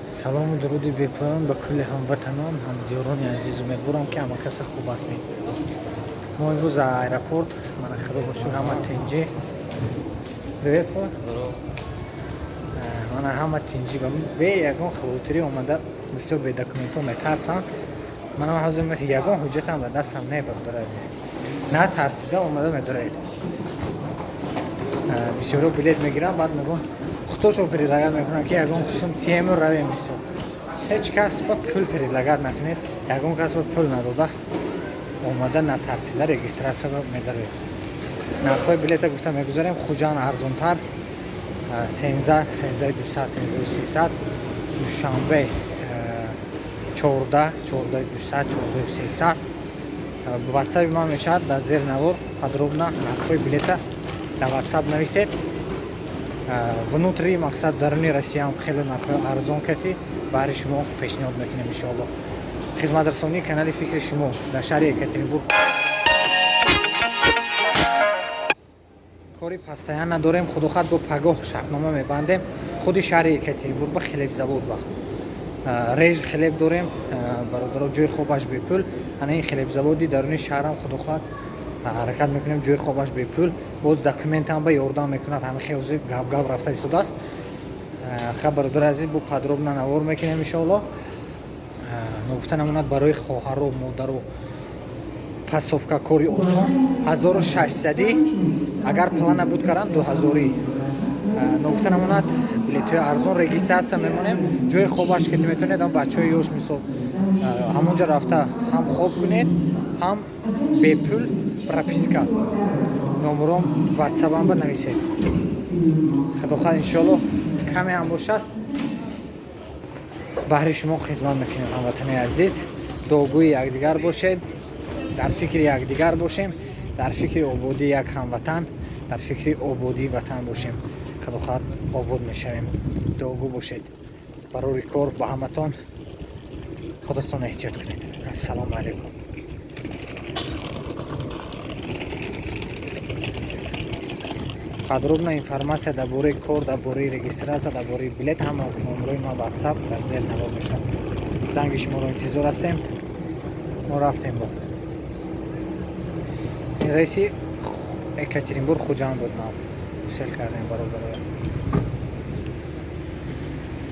Салому дуруди бепоён ба кулли ҳамватанон, ҳамдиёрони азиз. Умедворам, ки ҳама каса хуб ҳастед. Мо имрӯз аэропорт, мана, худо бошур, ҳама тинҷӣ. Приветствую. Мана, ҳама тинҷӣ, бе ягон хавотирӣ омада. Бисёр бе документҳо метарсанд. Мана, ҳозир ягон ҳуҷҷатам ба дастам не, бародари азиз. Натарсида омада медоред. Бисёро билет мегиранд, баъд мегӯн, худошон предлагать мекунанд, ки ягон қисм тиему равем. Мисол, ҳеҷ кас ба пул предлагать накунед, ягон кас ба пул надода омада, натарсида регистрация медаред. Нархҳои билета гуфта мегузарем. Хуҷанд арзонтар: 13, 13 200, 13 300. Душанбе 14, 14 200, 14 300. Ватсаби ман мешавад дар зери навор. Подробно нархҳои билета дар ватсап нависед. Внутри, мақсад, даруни Россияам хеле нархҳои арзон кати баҳри шумо пешниҳод мекунем, иншоалло. Хизматрасонии канали «Фикри шумо» дар шаҳри Екатеринбург кори постоянно надорем. Худохоҳад, бо пагоҳ шартнома мебандем. Худи шаҳри Екатеринбург ба хлебзавод ба реж хлеб дорем, бародаро, ҷои хобаш бепул. Ана ин хлебзаводи даруни шаҳрам, худохоҳад, ҳаракат мекунем, ҷои хобаш бепул. Боз документам ба ёрдам мекунад. Ҳама хеле гап-гап рафта истодааст. Ха, бародари азиз, бо подробно навор мекунем, иншоалло. Ногуфта намонад, барои хоҳару модару фасовка кори осон, 1600, агар плана буд карам, 2000. Ногуфта намонад, билетҳои арзон, регистрация мемонем, ҷои хобаш ки метавонед, ҳам бачаҳои ёш, мисол, ҳамонҷо рафта ҳам хоб кунед, ҳам бепул прописка. Номером ватсапам ба нависед. Худохоҳад, иншоалло, каме ҳам бошад, баҳри шумо хизмат мекунем. Ҳамватани азиз, дуогӯи якдигар бошед, дар фикри якдигар бошем, дар фикри ободии як ҳамватан, дар фикри ободии ватан бошем. Худохоҳад, обод мешавем. Дуогӯ бошед. Барори кор ба ҳаматон, худатон эҳтиёт кунед. Ассалому алайкум. Подробная информация дар бораи кор, дар бораи регистрация, дар бораи билет, ҳама номерои ма ватсап дар зери навор мешавад. Занги шуморо интизор ҳастем. Мо рафтем. Бо ин рейси Екатеринбург Хуҷанд буд, ма гусел кардем, бародароя.